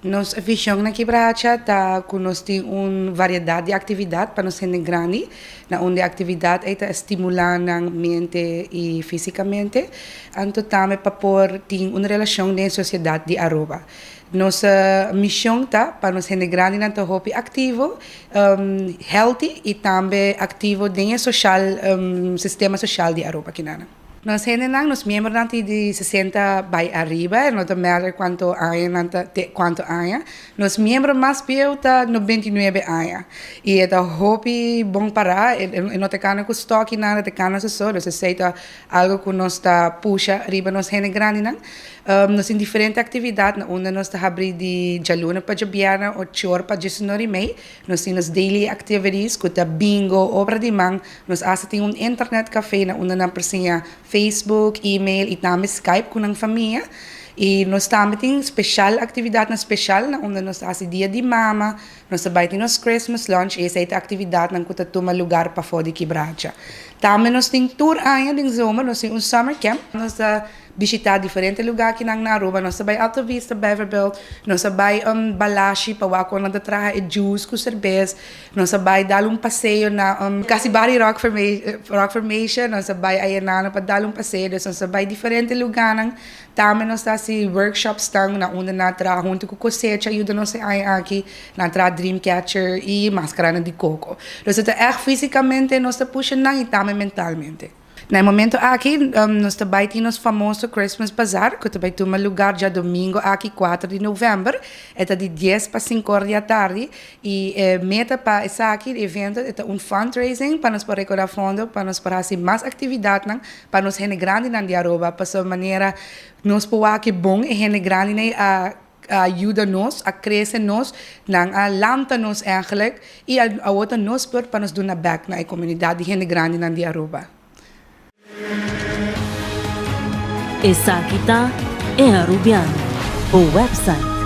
Nos vision na Kibracha ta cu nos tin un variedad di actividad pa nos hende grandi. Na unda e actividad ey ta stimula nan mente y fisicamente, anto tambe pa por tin un relacion den sociedad di Aruba. Nos mision ta pa nos hende grandinan ta hopi activo, healthy y tambe activo den e social, sistema social di Aruba kinanan. Nos hendenan, nos miembronan tin di 60 bai ariba, e no ta matter cuanto aña nan ta te cuanto aña. Nos miembro mas bieu ta 99 aña y e ta hopi bon para, e no ta cana cu stoki nada, e ta cana su so, dus esey ta algo cu nos ta pusha riba nos hende grandinan. Nos tin diferente actividad na unda nos ta habri di djaluna pa djabièrnè ocho or pa diesunor y mei. Nos tin nos daily activities cu ta bingo, obra di man. Nos hasta tin un internet cafe na unda nan por siña Facebook, email y tambe Skype cu nan famia. Y nos tambe tin special actividadnan special na unda nos ta haci dia di mama, nos ta bay tin nos Christmas lunch y esey ta actividadnan cu ta tuma lugar pafo di Kibracha. Tambe nos tin tur aña den zomer nos tin un summer camp. Nos ta Bishitá diferente lugá kinan na Aruba. Nos ta bai Alta Vista, Beverbilt, nos a bai Balashi pa wak kon nan ta traha e juice ku serbes. Nos a bai dal un paseo na Casibari Rock Rock Formation, nos a bai Ayanano pa dal un paseo. Dus nos a bai diferente lugánan. Tambe nos ta hasi workshops tan na unda nan a traha huntu ku Cosecha yuda nos e aña aki. Nan a traha dreamcatcher i maskaranan di koko. Dus e ta ègt físikamente nos ta pusha nan i tambe mentalmente. Na e momento aki nos ta bai tin nos famoso Christmas Bazaar ku ta bai tuma lugar djadomingo aki kuater di november. E ta di dies pa sinku or di atardi i e meta pa esaki e evento e ta un fundraising pa nos por rekoda fondo pa nos por hasi mas aktividatnan pa nos hende grandinan di Aruba pasobra manera nos por wak e bon e hende grandinan a a yuda nos, a crece nos, nan a lanta nos eigenlijk y awor ta nos beurt pa nos duna bek na e comunidad di hende grandinan di Aruba. Esaki ta E Arubiano, bo website.